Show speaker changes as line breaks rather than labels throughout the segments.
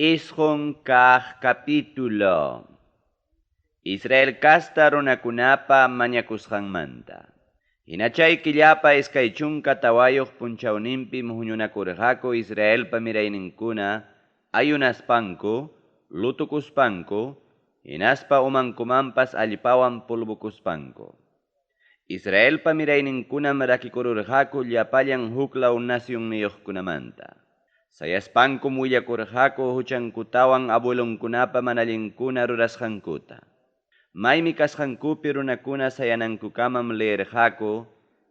9 kaq capítulo. Israel kasta runakunapa mañakusqanmanta. Hina chay killapa 24 punchawninpim huñunakurqaku Israelpa mirayninkuna ayunaspanku, lutukuspanku, hinaspa umankumanpas allpawan polvokuspanku. Israelpa mirayninkunam rakikururqaku llapallan huklaw nacionniyuqkunamanta. Sayaspankum willakurqaku huchankutawan abuelonkunapa mana allinkuna rurasqankuta. Maymi kasqankupi runakuna sayanankukamam leerqaku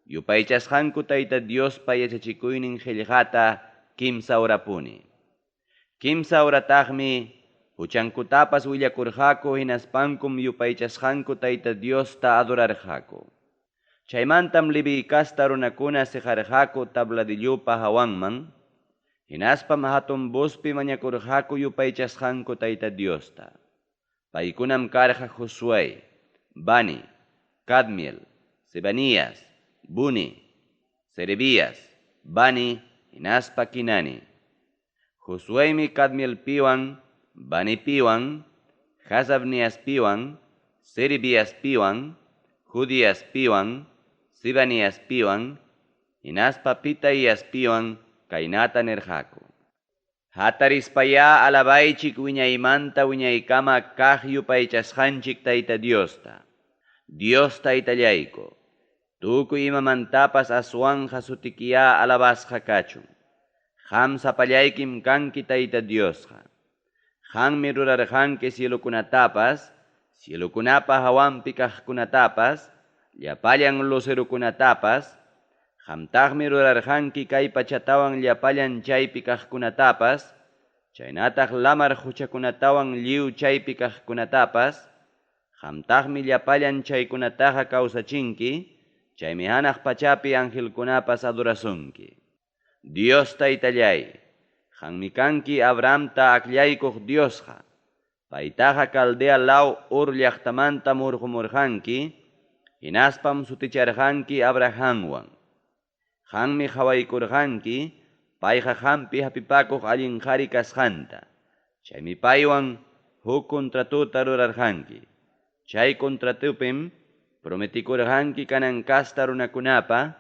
yupaychasqanku Tayta Diospa yachachikuynin qillqata kimsa horapuni. Kimsa horataqmi huchankutapas willakurqaku hinaspankum yupaychasqanku Tayta Diosta adorarqaku. Chaymantam Leví kasta runakuna siqarqaku tabladillupa hawanman, hinaspam hatun vozpi mañakurqaku yupaychasqanku Tayta Diosta. Paykunam karqa Josué, Bani, Cadmiel, Sebanías, Buni, Serebías, Bani, hinaspa Quinani. Josueymi Cadmielpiwan, Banipiwan, Hasabniaspiwan, Serebiaspiwan, Judiaspiwan, Sibaniaspiwan, hinaspa Pitaiaspiwan kaynata nirqaku. Hatarispayá alabaychik wiñaymanta wiñaykama kaq yupaychasqanchik Tayta Diosta. Dios Taytallayku, tukuy imamantapas aswanqa sutikiyá alabasqa kachun. Qam sapallaykim kanki Tayta Diosqa. Qammi rurarqanki cielokunatapas, cielokunapa hawanpi kaqkunatapas, llapallan lucerokunatapas, qamtaqmi rurarqanki kay pachatawan llapallan chaypi kaqkunatapas, chaynataq lamar quchakunatawan lliw chaypi kaqkunatapas, qamtaqmi llapallan chaykunataqa kawsachinki, chaymi hanaq pachapi angelkunapas adorasunki. Dios Taytallay, qammi kanki Abrahamta akllaykuq Diosqa, paytaqa Caldea law Ur llaqtamanta hurqumurqanki, hinaspam suticharqanki Abrahamwan. Qammi qawaykurqanki, payqa qampi hapipakuq allin qari kasqanta. Chaymi paywan huk contratota rurarqanki. Chay contratopim prometikurqanki Canaán kasta runakunapa,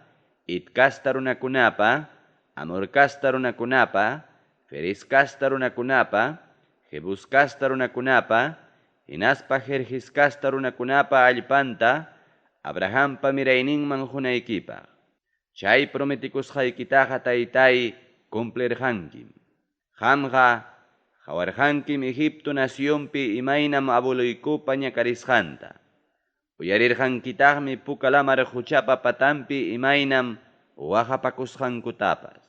Het kasta runakunapa, Amor kasta runakunapa, Ferez kasta runakunapa, Jebus kasta runakunapa, hinaspa Gerges kasta runakunapa allpanta Abrahampa mirayninman qunaykipaq. Chay prometikusqaykitaqa Taytay cumplirqankim. Qamqa qawarqankim Egipto nacionpi imaynam abueloykupa ñakarisqanta. Uyarirqankitaqmi Puka lamar quchapa patanpi imaynam waqapakusqankutapas.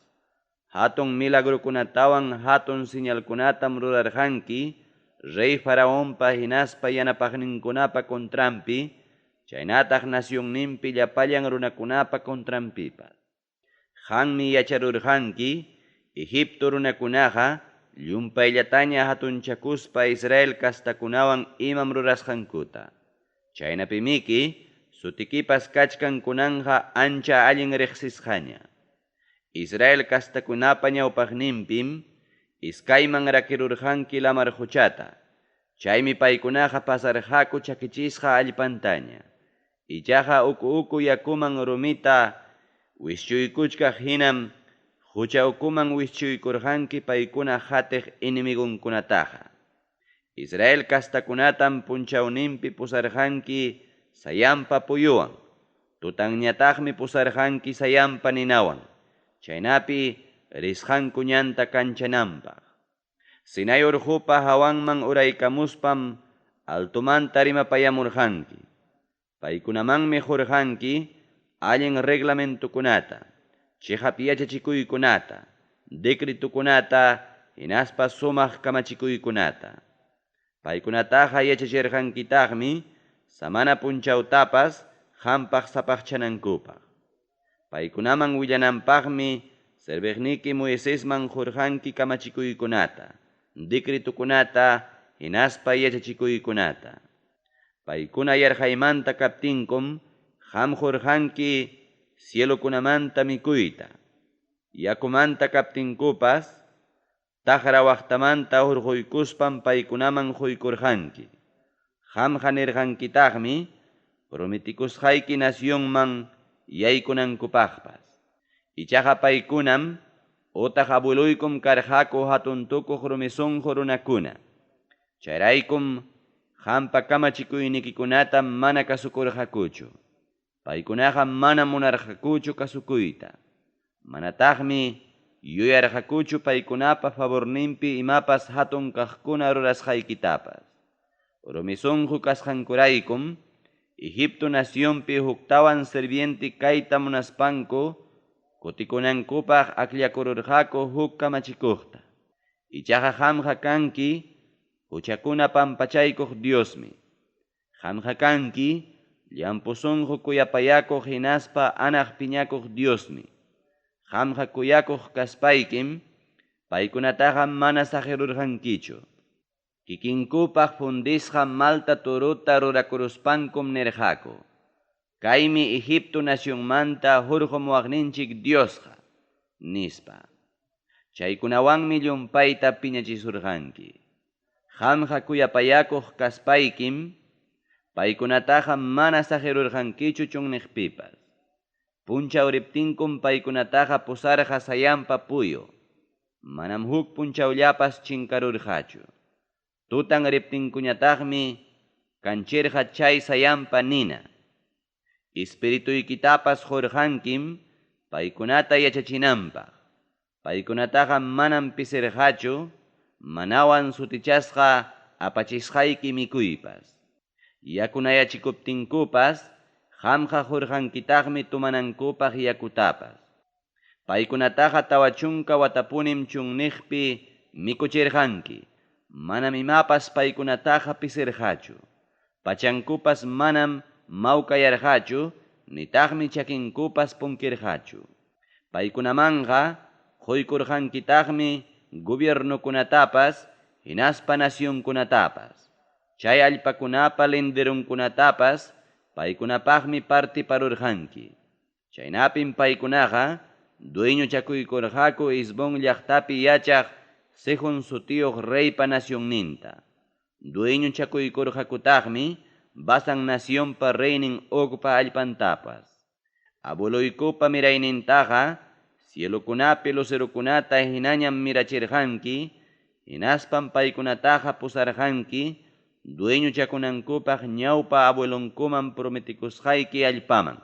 Hatun milagrokunatawan hatun señalkunatam rurarqanki rey Faraonpa hinaspa yanapaqninkunapa contranpi, chaynataq nacionninpi llapallan runakunapa contranpipas. Qammi yacharurqanki Egipto runakunaqa llumpayllataña hatunchakuspa Israel kastakunawan imam rurasqankuta. Chaynapimiki sutikipas kachkan kunanqa ancha allin riqsisqaña. Israel kastakunapa ñawpaqninpim iskayman rakirurqanki lamar quchata. Chaymi paykunaqa pasarqaku chakichisqa allpantaña. Ichaqa uku uku yakuman rumita wischuykuchkaq hinam qucha ukuman wischuykurqanki paykuna qatiq enemigonkunataqa. Israel kastakunatam punchawninpi pusarqanki sayanpa puyuwan, tutanñataqmi pusarqanki sayanpa ninawan, chaynapi risqanku ñanta kanchananpaq. Sinai urqupa hawanman uraykamuspam altomanta rimapayamurqanki. Paykunamanmi qurqanki allin reglamentokunata, chiqap yachachikuykunata, decretokunata, hinaspa sumaq kamachikuykunata. Paykunataqa yachachirqankitaqmi samana punchawtapas qampaq sapaqchanankupaq. Paykunaman willananpaqmi serviqniki Moisesman qurqanki kamachikuykunata, decretokunata, hinaspa yachachikuykunata. Paykuna yarqaymanta kaptinkum qam qurqanki cielokunamanta mikuyta. Yakumanta kaptinkupas Taqra waqtamanta hurquykuspan paykunaman quykurqanki. Qamqa nirqankitaqmi prometikusqayki nacionman yaykunankupaqpas. Ichaqa paykunam utaq abueluykum karqaku hatun tukuq rumi sunqu runakuna. Chayraykum qampa kamachikuynikikunata mana kasukurqakuchu. Paykunaqa mana munarqakuchu kasukuyta. Manataqmi yuyarqakuchu paykunapa favorninpi imapas hatun kaqkuna rurasqaykitapas. Rumi sunqu kasqankuraykum Egipto nacionpi huktawan sirviente kayta munaspanku kutikunankupaq akllakururqaku huk kamachikuqta. Ichaqa qamqa kanki huchakuna pampachaykuq Diosmi. Qamqa kanki llampu sunqu kuyapayakuq hinaspa anaq piñakuq Diosmi. Qamqa kuyakuq kaspaykim paykunataqa mana saqirurqankichu. Kikinkupaq fundisqa malta turuta rurakuruspankum nirqaku. Kaymi Egipto nacionmanta hurqumuwaqninchik Diosqa, nispa. Chaykunawanmi llumpayta piñachisurqanki. Qamqa kuyapayakuq kaspaykim paykunataqa mana saqirurqankichu chunniqpipas. Punchaw riptinkum paykunataqa pusarqa sayanpa puyu. Manam huk punchawllapas chinkarurqachu. Tutan riptinkuñataqmi kanchirqa chay sayanpa nina. Espirituykitapas qurqankim paykunata yachachinanpaq. Paykunataqa manam pisirqachu, manawan sutichasqa apachisqayki mikuypas. Yakunayachikuptinkupas qamqa qurqankitaqmi tumanankupaq yakutapas. Paykunataqa 40 watapunim chunniqpi mikuchirqanki. Manam imapas paykunataqa pisirqachu. Pachankupas manam mawkayarqachu, nitaqmi chakinkupas punkirqachu. Paykunamanqa quykurqankitaqmi gobiernokunatapas hinaspa nacionkunatapas. Chay allpakunapa linderunkunatapas paykunapaqmi partiparurqanki. Chaynapim paykunaqa dueñochakuykurqaku Hesbón llaqtapi yachaq Sehón sutiyuq reypa nacionninta. Dueñochakuykurqakutaqmi Basan nacionpa reynin Ogpa allpantapas. Abueluykupa miraynintaqa cielokunapi lucerokunata hinañam mirachirqanki, hinaspam paykunataqa pusarqanki dueñochakunankupaq ñawpa abuelonkuman prometikusqayki allpaman.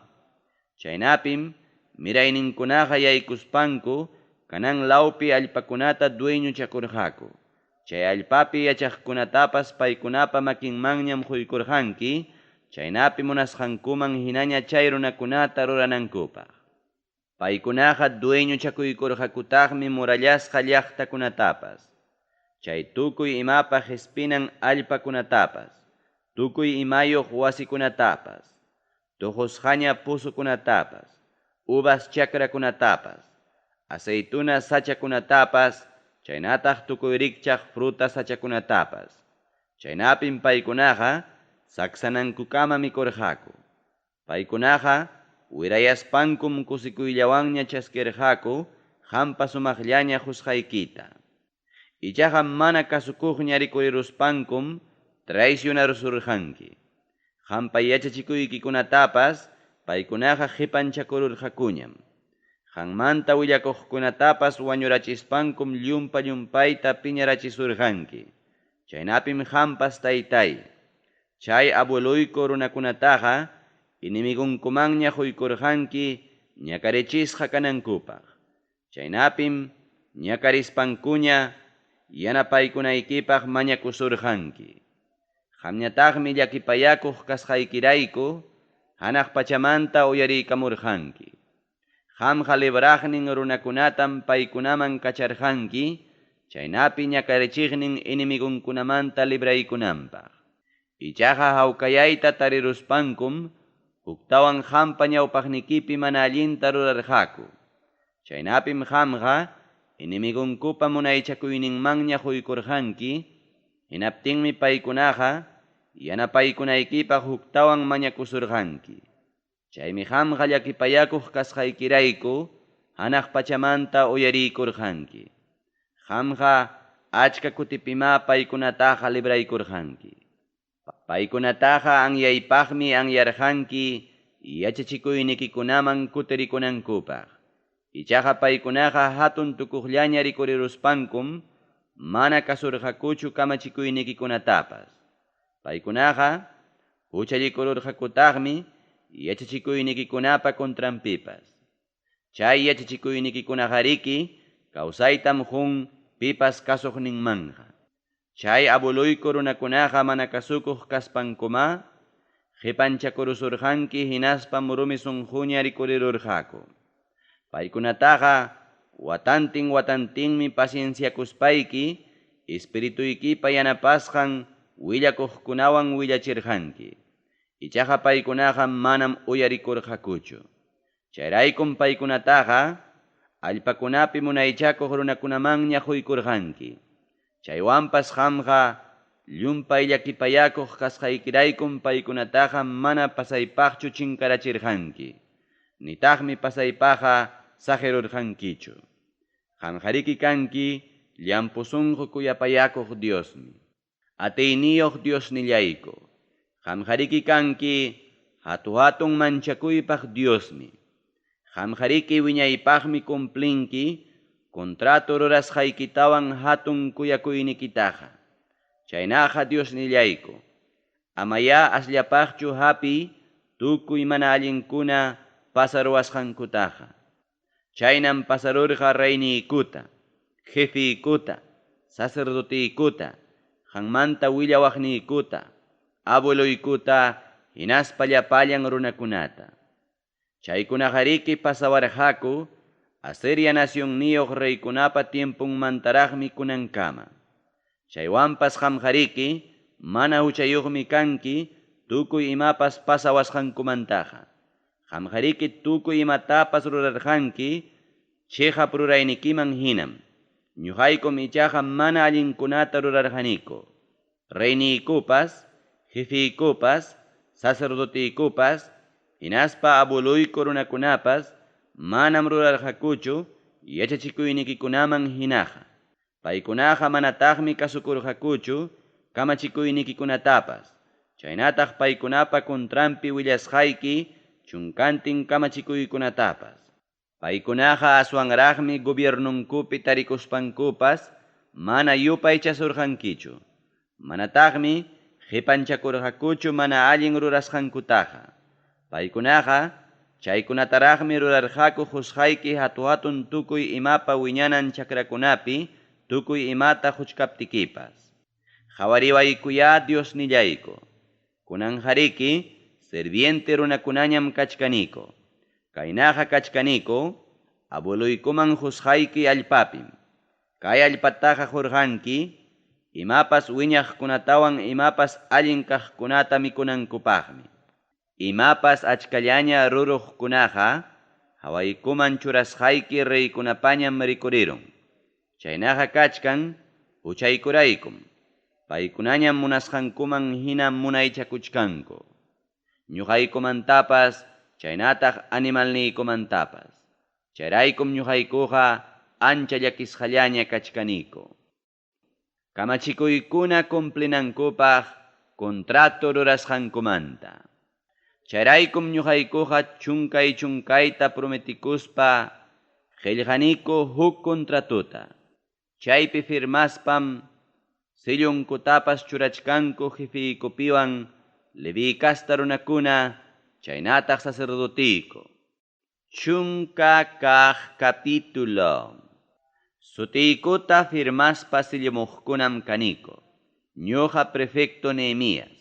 Chaynapim mirayninkunaqa yaykuspanku Canaán lawpi allpakunata dueñochakurqaku. Chay allpapi yachaqkunatapas paykunapa makinmanñam quykurqanki, chaynapi munasqankuman hinaña chay runakunata ruranankupaq. Paykunaqa dueñochakuykurqakutaqmi murallasqa llaqtakunatapas. Chay tukuy imapa qespinan allpakunatapas, tukuy imayuq wasikunatapas, tuqusqaña pusukunatapas, uvas chakrakunatapas, aceituna sachakunatapas, chaynataq tukuy rikchaq fruta sachakunatapas. Chaynapim paykunaqa saksanankukama mikurqaku. Paykunaqa wirayaspankum kusikuyllawanña chaskirqaku qampa sumaqllaña qusqaykita. Ichaqa mana kasukuqña rikuriruspankum traicionarusurqanki. Qampa yachachikuykikunatapas paykunaqa qipanchakururqakuñam. Qanmanta willakuqkunatapas wañurachispankum llumpa llumpayta piñarachisurqanki. Chaynapim qampas taytay. Chay abueluyku runakunataqa enemigonkumanña quykurqanki ñakarichisqa kanankupaq. Chaynapim ñakarispankuña yanapaykunaykipaq mañakusurqanki. Qamñataqmi llakipayakuq kasqaykirayku hanaq pachamanta uyariykamurqanki. Qamqa libraqnin runakunatam paykunaman kacharqanki, chaynapi ñakarichiqnin enemigonkunamanta libraykunanpaq. Ichaqa hawkayayta tariruspankum huktawan qampa ñawpaqnikipi mana allinta rurarqaku. Chaynapim qamqa enemigonkupa munaychakuyninmanña quykurqanki, hinaptinmi paykunaqa yanapaykunaykipaq huktawan mañakusurqanki. Chaymi qamqa llakipayakuq kasqaykirayku hanaq pachamanta uyariykurqanki. Qamqa achka kutipimá paykunataqa libraykurqanki. Paykunataqa anyaypaqmi anyarqanki yachachikuynikikunaman kutirikunankupaq. Ichaqa paykunaqa hatun tukuqllaña rikuriruspankum mana kasurqakuchu kamachikuynikikunatapas. Paykunaqa huchallikururqakutaqmi yachachikuynikikunapa contranpipas. Chay yachachikuynikikunaqariki kawsaytam qun pipas kasuqninmanqa. Chay abueluyku runakunaqa mana kasukuq kaspankumá qipanchakurusurqanki hinaspam rumi sunquña rikurirurqaku. Paykunataqa watantin watantinmi pacienciakuspayki espirituykipa yanapasqan willakuqkunawan willachirqanki. Ichaqa paykunaqa manam uyarikurqakuchu. Chayraykum paykunataqa allpakunapi munaychakuq runakunamanña quykurqanki. Chaywanpas qamqa llumpay llakipayakuq kasqaykiraykum paykunataqa mana pasaypaqchu chinkarachirqanki. Nitaqmi pasaypaqqa saqirurqankichu. Qamqariki kanki llampu sunqu kuyapayakuq Diosmi. Atiyniyuq Diosnillayku. Qamqariki kanki hatu-hatun manchakuypaq Diosmi. Qamqariki wiñaypaqmi cumplinki contrato rurasqaykitawan hatun kuyakuynikitaqa. Chaynaqa Diosnillayku. Amayá asllapaqchu hapi tukuy mana allinkuna pasaruwasqankutaqa. Chaynam pasarurqa reyniykuta, jefiykuta, sacerdotiykuta, qanmanta willawaqniykuta, abueluykuta, hinaspa llapallan runakunata. Chaykunaqariki pasawarqaku Asiria nacionniyuq reykunapa tiempunmantaraqmi kunankama. Chaywanpas qamqariki mana huchayuqmi kanki tukuy imapas pasawasqankumantaqa. Qamqariki tukuy imatapas rurarqanki chiqap ruraynikiman hinam. Ñuqaykum ichaqa mana allinkunata rurarqaniku. Reyniykupas, jefiykupas, sacerdotiykupas, hinaspa abueluyku runakunapas manam rurarqakuchu yachachikuynikikunaman hinaqa. Paykunaqa manataqmi kasukurqakuchu kamachikuynikikunatapas. Chaynataq paykunapa contranpi willasqayki chunkantin kamachikuykunatapas. Paykunaqa aswanraqmi gobiernunkupi tarikuspankupas mana yupaychasurqankichu. Manataqmi qipanchakurqakuchu mana allin rurasqankutaqa. Paykunaqa chaykunataraqmi rurarqaku qusqayki hatu-hatun tukuy imapa wiñanan chakrakunapi tukuy imata quchkaptikipas. Qhawariwaykuyá Diosnillayku. Kunanqariki sirviente runakunañam kachkaniko. Kaynaqa kachkaniko abueluykuman qusqayki allpapim. Kay allpataqa qurqanki imapas wiñaqkunatawan imapas allin kaqkunata mikunankupaqmi. Imapas achkallaña ruruqkunaqa hawaykuman churasqayki reykunapañam rikurirun. Chaynaqa kachkan huchaykuraykum. Paykunañam munasqankuman hina munaychakuchkanku. Ñuqaykumantapas chaynataq animalniykumantapas. Chayraykum ñuqaykuqa ancha llakisqallaña kachkaniku. Kamachikuykuna cumplinankupaq contrato rurasqankumanta. Chayraykum ñuqaykuqa chunkay chunkayta prometikuspa qillqaniku huk contratota. Chaypi firmaspam sillunkutapas churachkanku jefiykupiwan Leví kasta runakuna chaynataq sacerdotiyku. Chunka kaq capítulo. Sutiykuta firmaspa sillumuqkunam kaniko. Ñuqa prefecto Nehemías.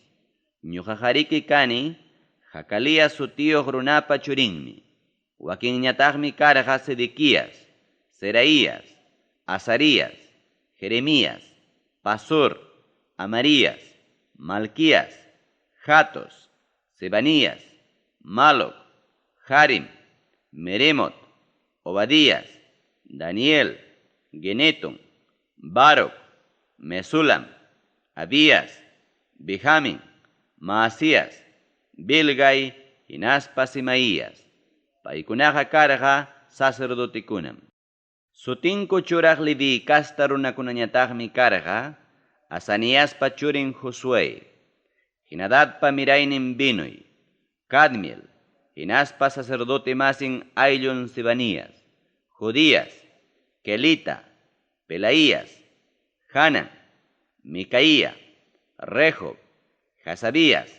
Ñuqaqariki kani Jacalías sutiyuq runapa churinmi. Wakinñataqmi karqa Sedequías, Seraías, Azarías, Jeremías, Pasur, Amarías, Malquías, Jatos, Sebanías, Maloc, Harim, Meremot, Obadías, Daniel, Geneton, Baruch, Mesulam, Abías, Benjamín, Maasías, Bilgai, hinaspa Simaías. Paykunaqa karqa sacerdotekunam. Sutinku churaq Leví casta runakunañataqmi karqa, Azaniaspa churin Josué, Henadadpa miraynin Binuy, Cadmiel, hinaspa sacerdote masin ayllun Sebanías, Judías, Kelita, Pelaías, Hanan, Micaía, Rehob, Hasabías,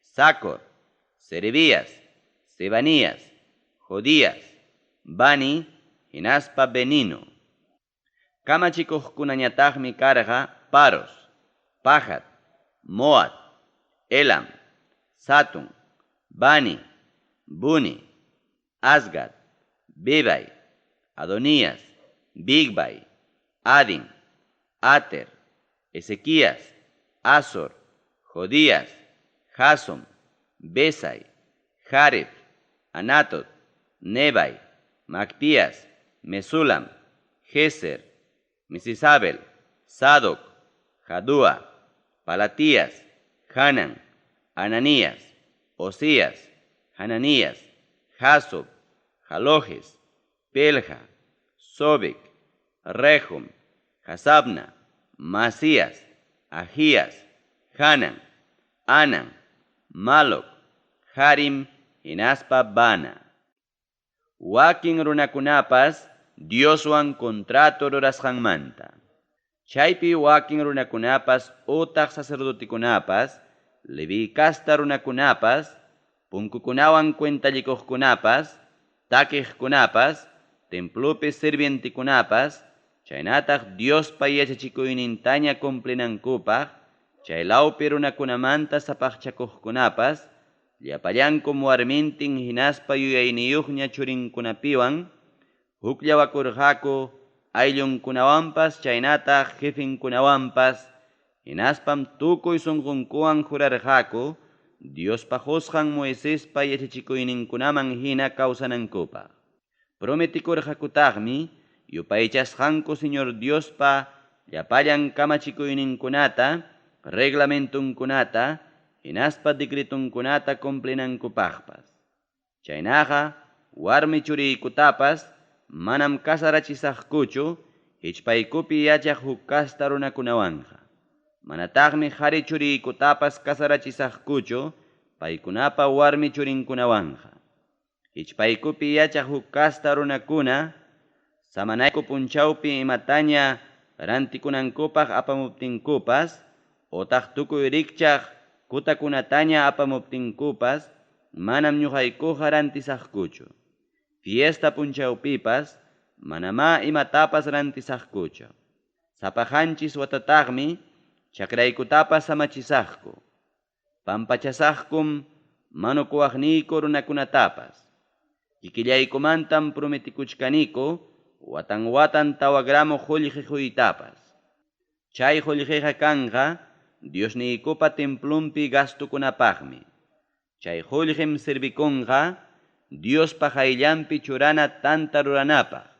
Sacor, Serebías, Sebanías, Jodías, Bani, hinaspa Benino. Kamachikuqkunañataqmi karqa Paros, Pahat, Moat, Elam, Satun, Bani, Buni, Asgad, Bebay, Adonías, Bigbay, Adin, Ater, Ezequías, Azor, Jodías, Jason, Besai, Jareb, Anatot, Nebai, Macpías, Mesulam, Geser, Misisabel, Sadoc, Jadúa, Palatías, Hanan, Ananías, Osías, Hananías, Jasob, Jalojes, Pelja, Sobek, Rehum, Hasabna, Masías, Ahías, Hanan, Anan, Maloc, Harim, hinaspa Bana. Wakin runakunapas Dioswan contrato rurasqanmanta. Chaypi wakin runakunapas utaq sacerdotikunapas, Leví casta runakunapas, punkukunawan cuentallikuqkunapas, takiqkunapas, templopi sirvientikunapas, chaynataq Diospa yachachikuynintaña cumplinankupaq, chay lawpi runakunamanta sapaqchakuqkunapas, llapallankum warmintin hinaspa yuyayniyuqña churinkunapiwan, hukllawakurqaku ayllunkunawanpas chaynataq jefinkunawanpas, hinaspam tukuy sunqunkuwan jurarqaku, Diospa qusqan Moisespa yachachikuyninkunaman hina kawsanankupaq. Prometikurqakutaqmi yupaychasqanku Señor Diospa llapallan kamachikuyninkunata, reglamentunkunata, hinaspa decretunkunata cumplinankupaqpas. Chaynaqa warmi churiykutapas manam kasarachisaqkuchu hichpaykupi yachaq huk kasta runakunawanqa. Manataqmi qhari churiykutapas kasarachisaqkuchu paykunapa warmi churinkunawanqa. Hichpaykupi yachaq huk kasta runakuna samanayku punchawpi imataña rantikunankupaq apamuptinkupas otaq tukuy rikchaq kutakunataña apamuptinkupas manam ñuqaykuqa rantisaqkuchu. Fiesta punchawpipas manamá imatapas rantisaqkuchu. Sapa qanchis watataqmi chakraykutapas samachisaqku. Pampachasaqkum manukuwaqniyku runakunatapas. Kikillaykumantam prometikuchkaniku watan watan 4 gramo qullqi quytapas. Chay qullqiqa kanqa Diosniykupa templunpi gastukunapaqmi. Chay qullqim servikunqa Diospa qayllanpi churana tanta ruranapaq.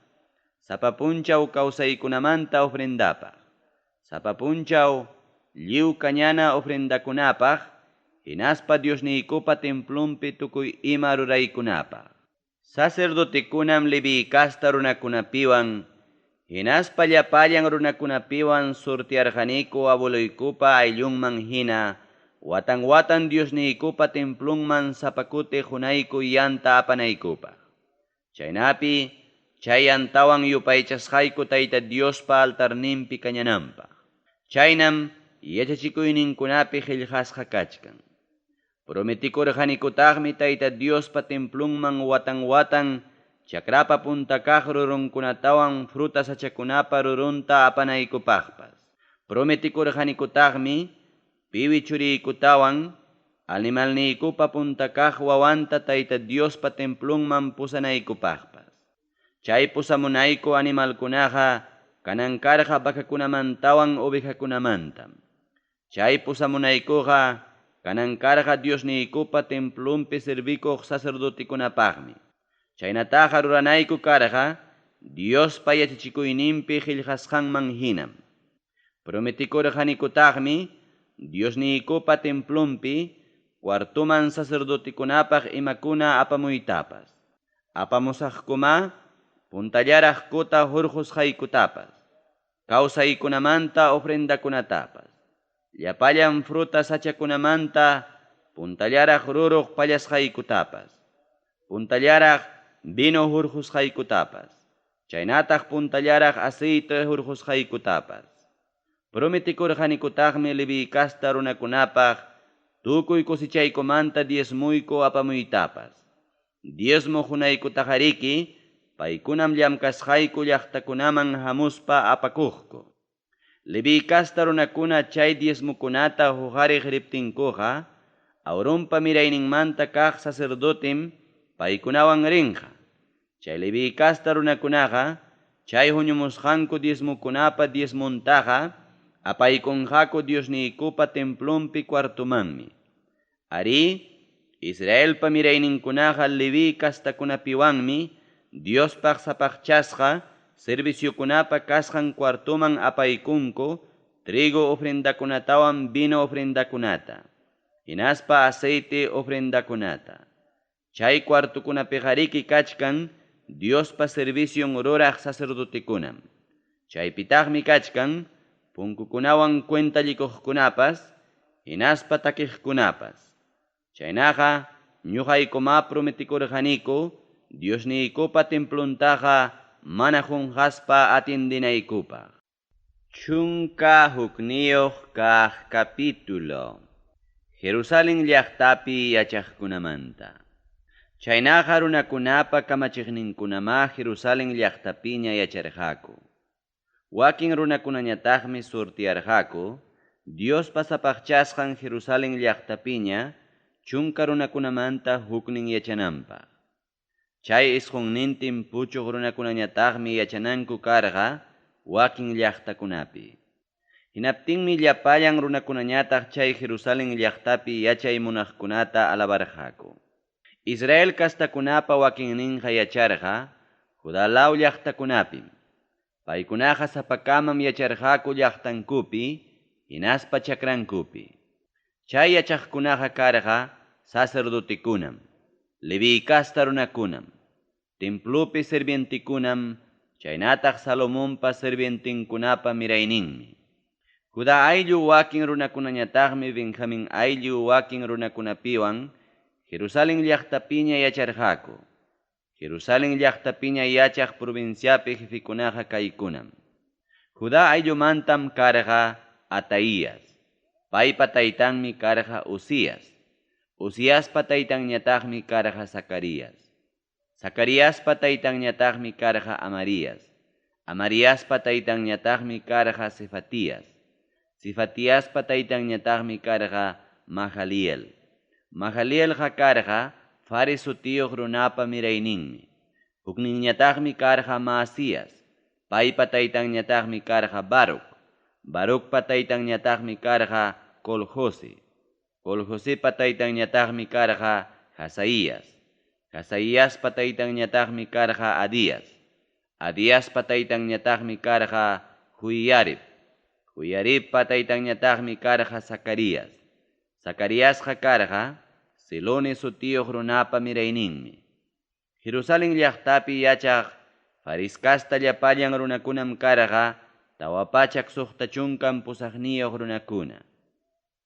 Sapa punchaw kawsaykunamanta ofrendapaq. Sapa punchaw lliw kañana ofrendakunapaq, hinaspa Diosniykupa templunpi tukuy ima ruraykunapaq. Sacerdotekunam Leví casta runakunapiwan, hinaspa llapallan runakunapiwan surtiarqaniku abueloykupa ayllunman hina, watan watan Diosniykupa templunman sapa kuti qunayku yanta apanaykupaq. Chaynapi chay yantawan yupaychasqayku Tayta Diospa altarninpi kañananpaq. Chaynam yachachikuyninkunapi qillqasqa kachkan. Prometikurqanikutaqmi Tayta Diospa templunman watan watan chakrapa punta kaq rurunkunatawan fruta sachakunapa rurunta apanaykupaqpas. Prometikurqanikutaqmi piwi churiykutawan animalniykupa punta kaq wawanta Tayta Diospa templunman pusanaykupaqpas. Chay pusamunayku animalkunaqa kanan karqa vacakunamantawan ovejakunamantam. Chay pusamunaykuqa kanan karqa Diosniykupa templunpi servikuq sacerdotekunapaqmi. Chaynataqa ruranayku karqa Diospa yachachikuyninpi qillqasqanman hinam. Prometikurqanikutaqmi Diosniykupa templunpi cuartuman sacerdotekunapaq imakuna apamuytapas. Apamusaqkuma puntallaraq kuta hurqusqaykutapas, kawsaykunamanta ofrendakunatapas, llapallan fruta sachakunamanta puntallaraq ruruq pallasqaykutapas, puntallaraq vino hurqusqaykutapas, chaynataq puntallaraq aceite hurqusqaykutapas. Prometikurqanikutaqmi Leví casta runakunapaq tukuy cosechaykumanta diezmuyku apamuytapas. Diezmo hunaykutaqariki paykunam llamkasqayku llaqtakunaman hamuspa apakuqku. Leví casta runakuna chay diezmukunata huqariq riptinkuqa, Aaronpa mirayninmanta kaq sacerdotem paykunawan rinqa. Chay Leví casta runakunaqa chay huñumusqanku diezmukunapa diezmuntaqa apaykunqaku Diosniykupa templonpi cuartomanmi. Arí, Israelpa mirayninkunaqa Leví castakunapiwanmi Diospaq sapaqchasqa serviciokunapa kasqan cuartoman apaykunku trigo ofrendakunatawan vino ofrendakunata, hinaspa aceite ofrendakunata. Chay cuartokunapiqariki kachkan Diospa servicion ruraq sacerdotekunam. Chaypitaqmi kachkan punkukunawan cuentallikuqkunapas, hinaspa takiqkunapas. Chaynaqa ñuqaykuma prometikurqaniku Diosniykupa templontaqa mana qunqaspa atiendinaykupaq. 11 kaq capítulo. Jerusalén llaqtapi yachaqkunamanta. Chaynaqa runakunapa kamachiqninkunamá Jerusalén llaqtapiña yacharqaku. Wakin runakunañataqmi surtiyarqaku Diospa sapaqchasqan Jerusalén llaqtapiña 10 runakunamanta huknin yachananpaq. Chay 90 puchuq runakunañataqmi yachananku karqa wakin llaqtakunapi. Hinaptinmi llapallan runakunañataq chay Jerusalén llaqtapi yachay munaqkunata alabarqaku. Israel kastakunapa wakinninqa yacharqa Judá law llaqtakunapim. Paykunaqa sapakamam yacharqaku llaqtankupi hinaspa chakrankupi. Chay yachaqkunaqa karqa sacerdotekunam, Leví casta runakunam, templopi sirvientekunam, chaynataq Salomonpa sirvientenkunapa mirayninmi. Judá ayllu wakin runakunañataqmi Benjamín ayllu wakin runakunapiwan Jerusalén llaqtapiña yacharqaku. Jerusalén llaqtapiña yachaq provinciapi jefekunaqa kaykunam. Judá ayllumantam karqa Ataías. Paypa taytanmi karqa Uzías. Uziaspa taytanñataqmi karqa Zacarías. Zacariaspa taytanñataqmi karqa Amarías. Amariaspa taytanñataqmi karqa Cefatías. Cefatiaspa taytanñataqmi karqa Mahaliel. Mahalielqa karqa Fares sutiyuq runapa mirayninmi. Hukninñataqmi karqa Maasías. Paypa taytanñataqmi karqa Baruc. Barucpa taytanñataqmi karqa Coljose. Coljosepa taytanñataqmi karqa Hazaías. Hazaíaspa taytanñataqmi karqa Adías. Adíaspa taytanñataqmi karqa Joiarib. Joiaribpa taytanñataqmi karqa Zacarías. Zacariasqa karqa Silone sutiyuq runapa mirayninmi. Jerusalén llaqtapi yachaq Faris kasta llapallan runakunam karqa 468 runakuna.